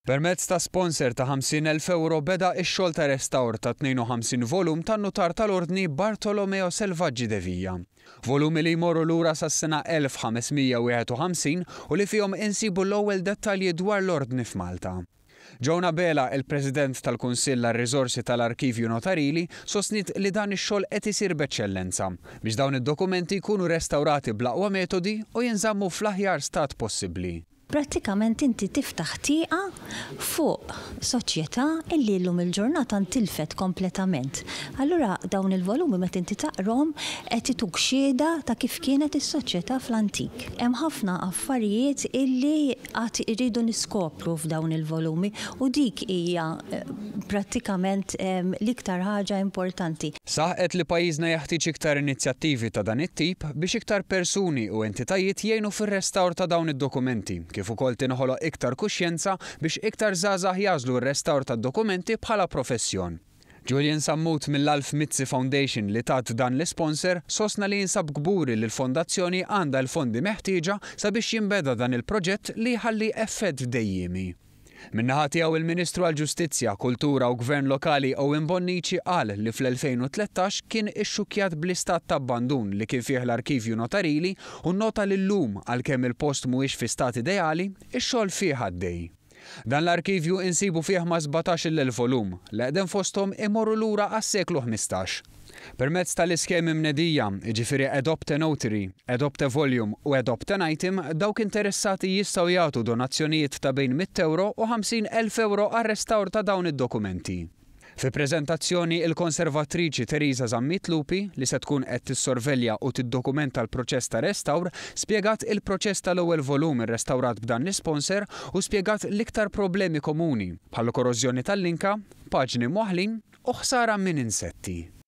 Permezz ta' sponsor ta' 50,000 ewro beda x-xogħol ta' restawr ta' 52 volum tan-Nutar tal-Ordni Bartolomeo Selvaggi de Villa. Volumi li jmorru lura sas-sena 1551 u li fihom insibu l-ewwel dettalji dwar l-Ordni f'Malta. Joan Abela, il-President tal-Kunsill għar-Riżorsi tal-Arkivju Notarili, sostniet li dan ix-xogħol qed isir b'eċċellenza biex dawn id-dokumenti jkunu restawrati bl-aqwa metodi u jinżammu fl-aħjar stat possibbli. Prattikament inti tiftaħ tieqa fuq soċjetà illi llum il-ġurnata ntilfet kompletament. Allura dawn il-volumi meta inti taqrahom qed ituk xhieda ta' kif kienet is-soċjetà fl-antik. Hemm ħafna affarijiet illi għad irridu niskopru f'dawn il-volumi u dik hija prattikament l-iktar ħaġa importanti. Saħqet li pajjiżna jeħtieġ iktar inizjattivi ta' dan it-tip biex iktar persuni u entitajiet jgħinu fir-restawr ta' dawn id-dokumenti, kif ukoll tinħoloq iktar kuxjenza biex iktar żgħażagħ jagħżlu r-restawr tad-dokumenti bħala professjon. Julian Sammut mill-Alf Mizzi Foundation li tat dan l-isponsor sostna li jinsab kburi li l-fondazzjoni għandha l-fondi meħtieġa sabiex jinbeda dan il-proġett li jħalli effett dejjiemi. Min-naħa tiegħu il-Ministru għall-Ġustizzja, Kultura u Gvern Lokali Owen Bonnici qal li fl-2013 kien ixxukkjat bl-istat ta' abbandun li kien fih l-arkivju notarili u nnota li llum, għalkemm il-post mhuwiex fi stat ideali, ix-xogħol fih għaddej. Dan l-arkivju insibu fih ma' 17,000 volum, l-eqdem fosthom imorru lura għas-seklu 15. Permezz tal-iskemi mnedija, jiġifieri Adopt a Notary, Adopt a Volume u Adopt an Item, dawk interessati jistgħu jagħtu donazzjonijiet ta' bejn €100 u €50,000 għar-restawr ta' dawn id-dokumenti. Fi preżentazzjoni, il-konservatriċi Theresa Zammit Lupi, li se tkun qed tissorvelja u tiddokumenta l-proċess ta' restawr, spjegat il-proċess tal-ewwel volum irrestawrat b'dan l-isponsor u spjegat l-iktar problemi komuni, bħall-korożjoni tal-linka, paġni mwaħħlin u ħsara minn insetti.